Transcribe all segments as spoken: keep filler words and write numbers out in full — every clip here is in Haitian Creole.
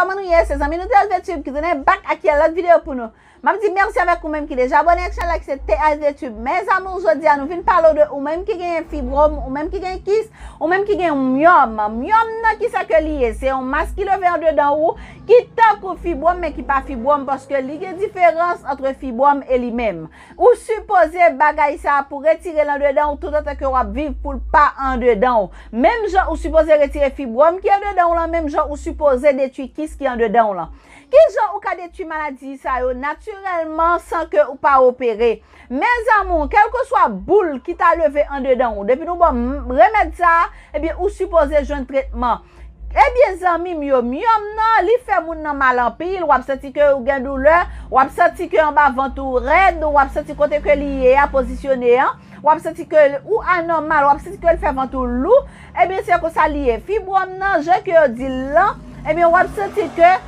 Kòman nou ye? Se zanmi nou T S V Tube ki tounen back ak yon lòt videyo pou nou. M ap di mèsi avèk ou menm ki deja abòne ak chanèl la ki se T S V Tube. Mes amours, jodi a nou vin pale w de ou menm ki genyen fibwòm, ou menm ki genyen kis, ou menm ki genyen myòm. Myòm nan, kisa ke li ye? Se yon mas ki leve andedan ou ki tankou fibwòm men ki pa fibwòm paske li gen diferans ant fibwòm e li menm. Ou sipoze bagay sa a pou retire l andedan ou toutotan ke w ap viv pou l pa andedan ou. Menm jan ou sipoze retire fibwòm ki andedan ou lan, menm jan ou sipoze detwi kis ki andedan ou lan. Ki jan ou ka detwi maladi sa yo natirèlman san ke ou pa opere? Mes amours, kèlkeswa boul ki ta leve andedan ou, depi nou ba w m- remèd sa a, ebyen ou sipoze jwenn tretman. Ebyen zanmi m yo, myòm nan, li fè moun nan mal anpil, w ap santi ke ou gen doulè, w ap santi ke anba vant ou rèd, w ap santi kote ke li ye a pozisyone an, w ap santi ke ou anòmal, w ap santi ke l fè vant ou lou, ebyen se konsa li ye. Fibwòm nan, jan ke yo di l lan, ebyen w ap santi ke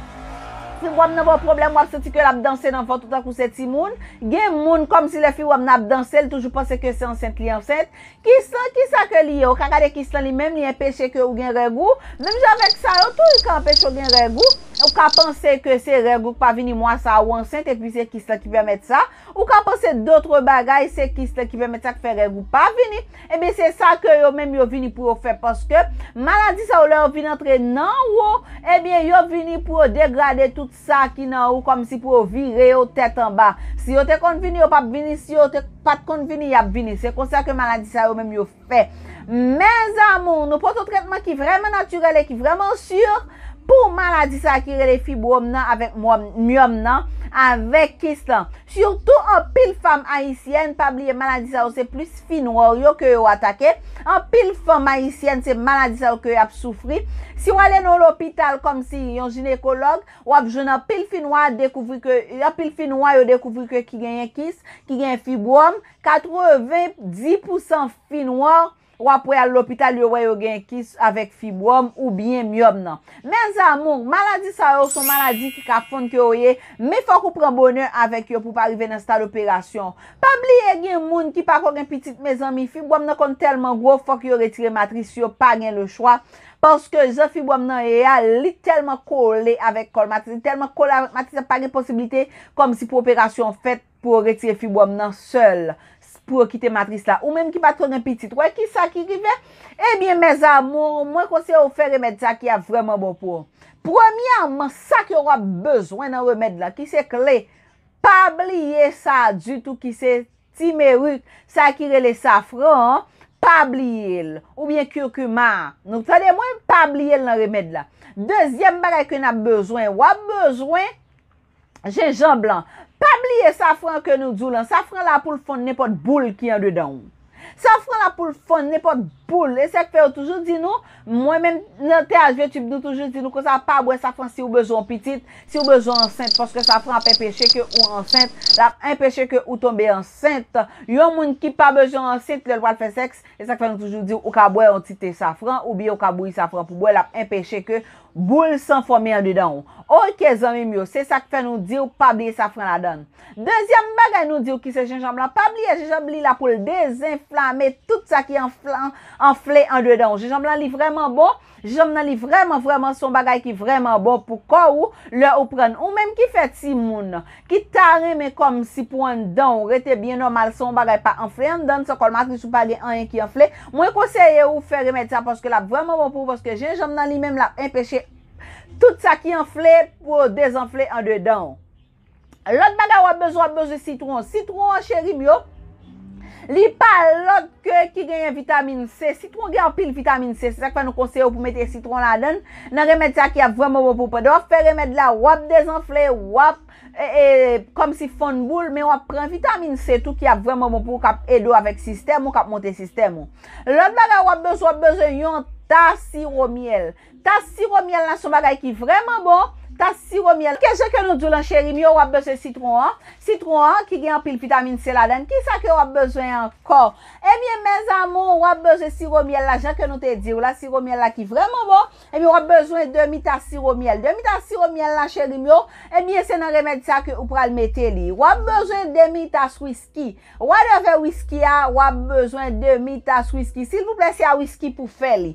fibwòm nan ba w pwoblèm, w ap santi ke l ap danse nan vant ou tankou se timoun. Gen moun kòmsi lè fibwòm nan ap danse, l toujou panse ke se ansent li ansent. Kis lan, kisa ke li ye? Ou ka gade kis lan li menm, li enpeche ke ou gen règ ou. Menm jan avèk sa yo tou, li ka anpeche w gen règ ou. Ou ka panse ke se règ ou k pa vini mwa sa a ou ansent, epi se kis lan ki pèmèt sa. Ou ka panse dotre bagay, se kis lan ki pèmèt sa k fè règ ou pa vini. Ebyen, se sa ke yo menm yo vini pou yo fè, paske maladi sa yo, lè yo vin antre nan ou, ebyen, yo vini pou yo degrade tout sa ki nan ou, kòmsi pou yo vire yo tèt anba. Si yo te konn vini, yo p ap vini. Si yo te pa t konn vini, y ap vini. Se konsa ke maladi sa yo menm yo fè. Mes amours, nou pote w tretman ki vrèman natirèl e ki vrèman si pou maladi sa ki rele fibwòm nan avèk mwòm- myòm nan avèk kis lan. Sitou anpil fanm ayisyèn, pa bliye maladi sa yo se plis fi nwa yo ke yo atake. Anpil fanm ayisyèn se maladi sa yo ke y ap soufri. Si w ale nan yon lopital kòmsi yon jinekològ, w ap jwenn anpil fi nwa dekouvri ke, anpil fi nwa yo dekouvri ke ki genyen kis, ki genyen fibwòm, katreven di pousan fi nwa, w ap wè al lopital, yo wè yo gen kis avèk fibwòm oubyen myòm nan. Mes amours, maladi sa yo se yon maladi ki ka fonn ke yo ye, men fòk ou pran bonè avèk yo pou w pa rive nan stad operasyon. Pa bliye gen moun ki pako gen pitit, mezanmi, fibwòm nan konn tèlman gwo, fòk yo retire matris yo, pa gen lechwa. Paske jan fibwòm nan ye a, li tèlman kole avèk kòl matris, li tèlman kole avèk matris la, pa gen posiblite kòmsi pou operasyon fèt pou yo retire fibwòm nan sèl, pou yo kite matris la. Ou menm ki pa t ko gen pitit, wè kisa ki rive? Ebyen, mes amours, mwen konseye w fè remèd sa ki ap vrèman bon pou ou. Premyèman, sa ke w ap bezwen nan remèd la, ki se kle, pa bliye sa ditou, ki se timerik, sa ki rele safran an, pa bliye l, oubyen kirkima. Nou tande mwen, pa bliye l nan remèd la. Dezyèm bagay ke n ap bezwen, w ap bezwen jenjanm lan. Pa bliye safran ke nou di w lan. Safran la pou l fonn nenpòt boul ki andedan w. Safran la pou l fonn nenpòt boul. E sa k fè yo toujou di nou, mwen menm nan T H V Tube, nou toujou di nou konsa, pa bwè safran si w bezwen yon pitit, si w bezwen ansent, paske safran ap enpeche ke ou ansent, l ap enpeche ke ou tonbe ansent. Yon moun ki pa bezwen ansent, lè l pral fè sèks, e sa k fè nou toujou di w, ou ka bwè yon ti te safran, oubyen ou ka bouyi safran pou bwè, l ap enpeche ke boul san fòme andedan w. Oke, zanmi m yo, se sa k fè nou di w pa bliye safran ladan l. Dezyèm bagay nou di w ki se jenjanm lan, pa bliye jenjanm li la pou l dezenflame tout sa ki anfla-, anfle andedan w. Jenjanm lan li vrèman bon, jenjanm nan li vrèman, vrèman se yon bagay ki vrèman bon pou kò ou lè ou pran l. Ou menm ki fè timoun, ki ta renmen kòmsi pou anndan w rete byen nòmal, san yon bagay pa anfle anndan, san kòl matris ou pa gen anyen ki anfle, mwen konseye ou fè remèd sa paske l ap vrèman bon pou ou, paske jenjanm nan li menm l ap enpeche tout sa ki anfle pou yo dezanfle andedan w. Lòt bagay w ap bezwen, w ap bezwen sitwon. Sitwon an, cheri m yo, li pa lòt ke ki genyen vitamin C. Sitwon gen anpil vitamin C. Se sa k fè nou konseye w pou mete sitwon ladan l. Nan remèd sa ki ap vrèman bon pou ou. Pandan w ap fè remèd la, w ap dezanfle, w ap, e, e, kòmsi fonn boul, men w ap pran vitamin C tou ki ap vrèman bon pou ou, k ap ede w avèk sistèm ou, k ap monte sistèm ou. Lòt bagay w ap bezwen, w ap bezwen yon ta siwo myèl. Tas siwo myèl la se yon bagay ki vrèman bon. Tas siwo myèl. Ke jan ke nou di w lan, cheri m yo, w ap bezwen sitwon an. Sitwon an ki gen anpil vitamin C ladan l. Kisa ke w ap bezwen ankò? Ebyen, mes amours, w ap bezwen siwo myèl la, jan ke nou te di w la, siwo myèl la ki vrèman bon. Ebyen, w ap bezwen demi tas siwo myèl. Demi tas siwo myèl la, cheri m yo, ebyen, se nan remèd sa ke ou pral mete li. W ap bezwen demi tas wiski. Wadèvè wiski a, w ap bezwen demi tas wiski. Silvouplè, se a wiski pou fè li.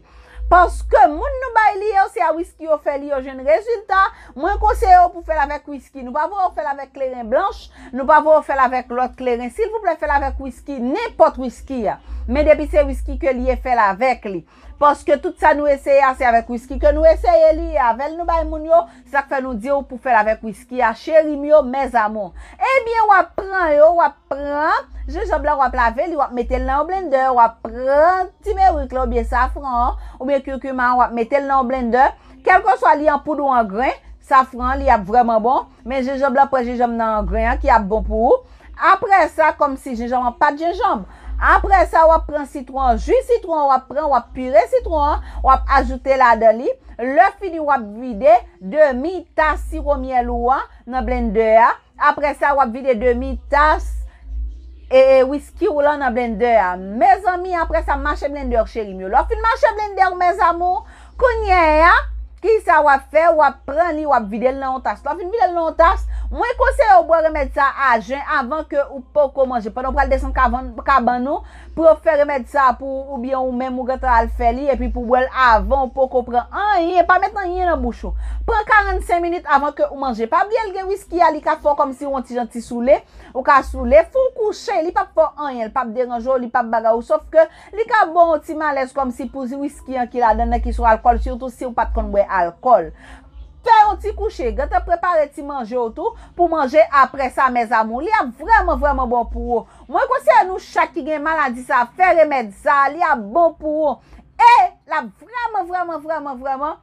Paske moun nou bay li yo, se a wiski yo fè li, yo jwenn rezilta. Mwen konseye w pou fè l avèk wiski. Nou pa voye w fè l avèk kleren blanch, nou pa voye w fè l avèk lòt kleren. Silvouplè, fè l avèk wiski, nenpòt wiski a. Men depi se wiski ke li ye, fè l avèk li. Paske tout sa nou eseye a, se avèk wiski ke nou eseye li, avè l nou bay moun yo, sa k fè nou di w pou fè l avèk wiski a, cheri m yo, mes amours. Ebyen, w ap pran yo, w ap pran jenjanm lan, w ap lave li, w ap mete l nan yon blendè, w ap pran timerik la oubyen safran an, oubyen kurkuma an, w ap mete l nan yon blendè. Kèlkeswa li an poud ou an gren, safran an, li ap vrèman bon, men jenjanm lan, pran jenjanm nan an gren an ki ap bon pou ou. Apre sa, kòmsi jenjanm an pa t jenjanm. Apre sa, w ap pran sitwon an, ji sitwon an w ap pran, w ap pire sitwon an, w ap ajoute ladan li. Lè fini, w ap vide demi tas siwo myèl ou an nan blendè a. Apre sa, w ap vide demi tas e, e wiski w lan nan blendè a. Mezanmi, apre sa, mache blendè w, cheri m yo. Lè w fin mache blendè w, mes amours, kounye a, kisa w ap fè? W ap pran li, w ap vide l nan yon tas. Lè w fin vide l nan yon tas, mwen konseye w bwè remèd sa a jen avan ke ou poko manje. Pandan w pral desann kabann, kabann ou, pou yo fè remèd sa a pou ou, oubyen ou menm ou gentan al fè li, epi pou w bwè l avan ou poko pran anyen, pa met anyen nan bouch ou. Pran karannsenk minit avan ke ou manje. Pa bliye l gen wiski a, li ka fè w kòmsi w yon ti jan ti soule, ou ka soule, fè w kouche, li p ap fè w anyen, li p ap deranje w, li p ap bagay ou, sòf ke li ka ba w yon ti malèz kòmsi pou wiski an ki ladan nan ki sou alkòl, sitou si w pa t konn bwè alkòl. Fè yon ti kouche, gentan prepare ti manje w tou pou manje apre sa, mes amours. Li ap vrèman, vrèman bon pou ou. Mwen konseye nou chak ki gen maladi sa, fè remèd sa, li ap bon pou ou. E l ap vrèman, vrèman, vrèman, vrèman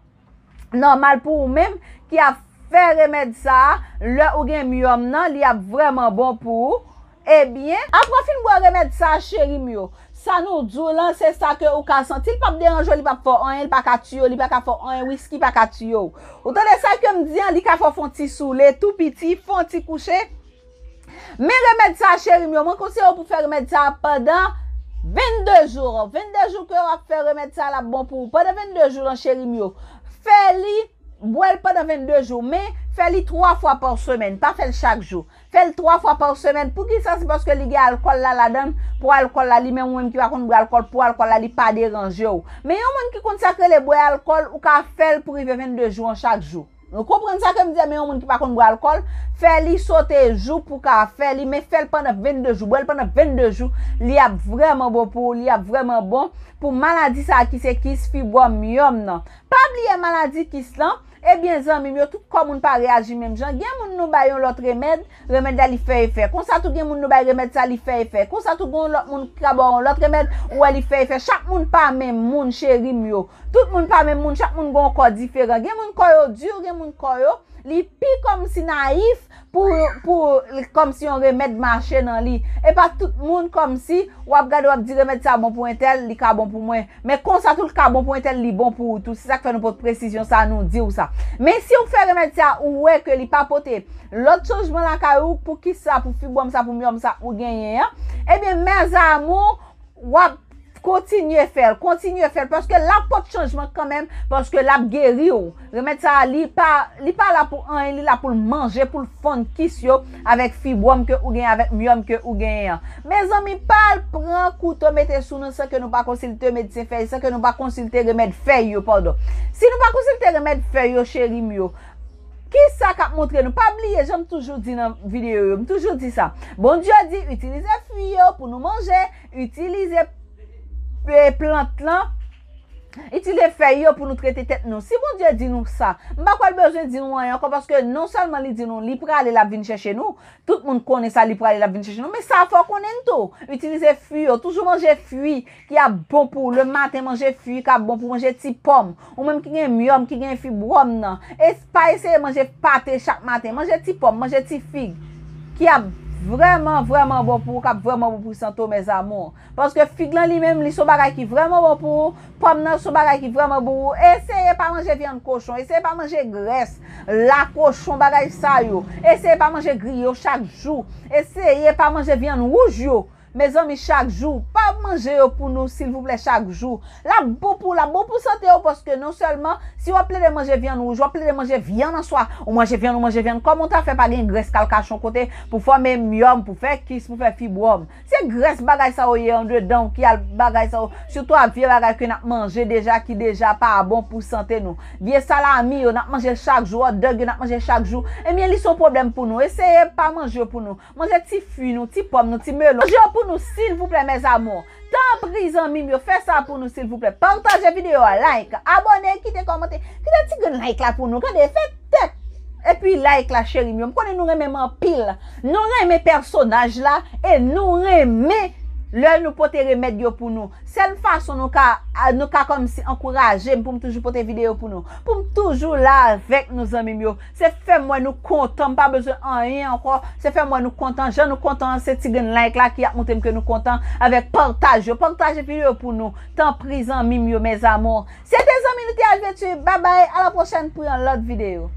nòmal pou ou menm ki ap fè remèd sa, lè ou gen myòm nan, li ap vrèman bon pou ou. Ebyen, apre w fin bwè remèd sa, cheri m yo, sa nou di w lan, se sa ke ou ka santi, li p ap deranje w, li p ap fè w anyen, li pa ka tiye w, li pa ka fè w anyen, wiski pa ka tiye w. Ou tande sa ke m di an, li ka fè w fè yon ti soule, tou piti, fè yon ti kouche. Men remèd sa, cheri m yo, mwen konseye w pou fè remèd sa pandan vennde jou. Vennde jou ke w ap fè remèd sa, l ap bon pou ou. Pandan vennde jou lan, cheri m yo, fè li, bwè l pandan vennde jou, men fè li twa fwa pa semèn, pa fè l chak jou. Fè l twa fwa pa semèn. Poukisa? Se paske li gen alkòl la ladan l. Pou alkòl la, li menm ou menm ki pa konn bwè alkòl, pou alkòl la, li pa deranje w. Men yon moun ki konn sa k rele bwè alkòl, ou ka fè l pou rive vennde jou an chak jou. Nou konprann sa ke m di a, men yon moun ki pa konn bwè alkòl, fè li sote jou pou ka fè li, men fè l pandan vennde jou, bwè l pandan vennde jou, li ap vrèman bon pou ou, li ap vrèman bon pou maladi sa a ki se kis fibwòm myòm nan. Pa bliye maladi kis lan, ebyen zanmi m yo, tout kò moun pa reyaji menm jan. Gen moun nou bay yon lòt remèd, remèd la li fè efè. Konsa tou gen moun nou bay remèd sa li fè efè. Konsa tou gen yon lòt moun ki ka ba w yon lòt remèd, ou wè li fè efè. Chak moun pa menm moun, cheri m yo. Tout moun pa menm moun, chak moun gen yon kò diferan. Gen moun kò yo di, gen moun kò yo, li pi kòmsi nayif pou, pou kòmsi yon remèd mache nan li. E pa tout moun kòmsi w ap gade, w ap di remèd sa bon pou entèl, li ka bon pou mwen. Men konsa tou l ka bon pou entèl, li bon pou ou tou. Se sa k fè nou pote presizyon sa, nou di w sa. Men si w fè remèd sa, ou wè ke li pa pote lòt chanjman lakay ou, pou kis sa, pou fibwòm sa, pou myòm sa ou genyen an, ebyen, mes amours, w ap kontinye fè l, kontinye fè l, paske l ap pote chanjman kanmenm, paske l ap geri w. Remèd sa a, li pa, li pa la pou anyen, li la pou l manje, pou l fonn kis yo avèk fibwòm ke ou genyen, avèk myòm ke ou genyen an. Mezanmi, pa al pran kouto mete sou nou san ke nou pa konsilte medsen fèy, san ke nou pa konsilte remèd fèy yo, padon. Si nou pa konsilte remèd fèy yo, cheri m yo, kisa k ap montre nou? Pa bliye, jan m toujou di nan videyo yo, m toujou di sa. Bondye di, itilize fwi yo pou nou manje, itilize, e, plant lan, itilize fèy yo pou nou trete tèt nou. Si Bondye di nou sa, m pa kwè l bezwen di nou anyen ankò, paske non sèlman li di nou, li prale, l ap vin chèche nou, tout moun konnen sa, li prale, l ap vin chèche nou, men sa fò w konnen l tou. Itilize fwi yo, toujou manje fwi ki ap bon pou ou. Lematen, manje fwi k ap bon pou ou, manje ti pòm. Ou menm ki gen myòm, ki gen fibwòm nan, e pa eseye manje pate chak maten. Manje ti pòm, manje ti fig ki ap vrèman, vrèman bon pou ou, k ap vrèman bon pou sante w, mes amours. Paske fig lan li menm, li se yon bagay ki vrèman bon pou ou. Pòm nan se yon bagay ki vrèman bon pou ou. Eseye pa manje vyann kochon, eseye pa manje grès, la kochon, bagay sa yo. Eseye pa manje griyo chak jou. Eseye pa manje vyann wouj yo. Mezanmi, chak jou, pa manje yo pou nou, silvouplè, chak jou. L ap bon pou, l ap bon pou sante w, paske non sèlman, si w ap plede manje vyann wouj, w ap plede manje vyann an swa, ou manje vyann, ou manje vyann, kòman w ta fè pa gen grès k al kache yon kote pou fòme myòm, pou fè kis, pou fè fibwòm? Se grès bagay sa yo ye andedan w ki al bagay sa yo, sitou a vye bagay ke n ap manje deja, ki deja pa bon pou sante nou. Vye salami yo, n ap manje chak jou, hot dog yo, n ap manje chak jou. Ebyen, li se yon pwoblèm pou nou. Eseye pa manje yo pou nou. Manje ti fwi nou, ti pòm nou, ti melon. Manje yo pou nou, silvouplè, mes amours. Tanpri, zanmi m yo, fè sa pou nou, silvouplè. Pataje videyo a, like, abòne, kite kòmantè. Kite ti grenn like la pou nou. Gade, fè tèt. Epi like la, cheri m yo. M konnen nou renmen m anpil. Nou renmen pèsonaj la e nou renmen lè nou pote remèd yo pou nou. Sèl fason nou ka, nou ka kòmsi ankouraje m pou m toujou pote videyo pou nou. Pou m toujou la avèk nou, zanmi m yo. Se fè m wè nou kontan, m pa bezwen anyen ankò. Se fè m wè nou kontan. Jan nou kontan an, se ti grenn like la ki ap montre m ke nou kontan avèk pataj yo. Pataje videyo pou nou. Tanpri, zanmi m yo, mes amours. Se te zanmi nou te Alveti. Babay, a la pwochèn pou yon lòt videyo.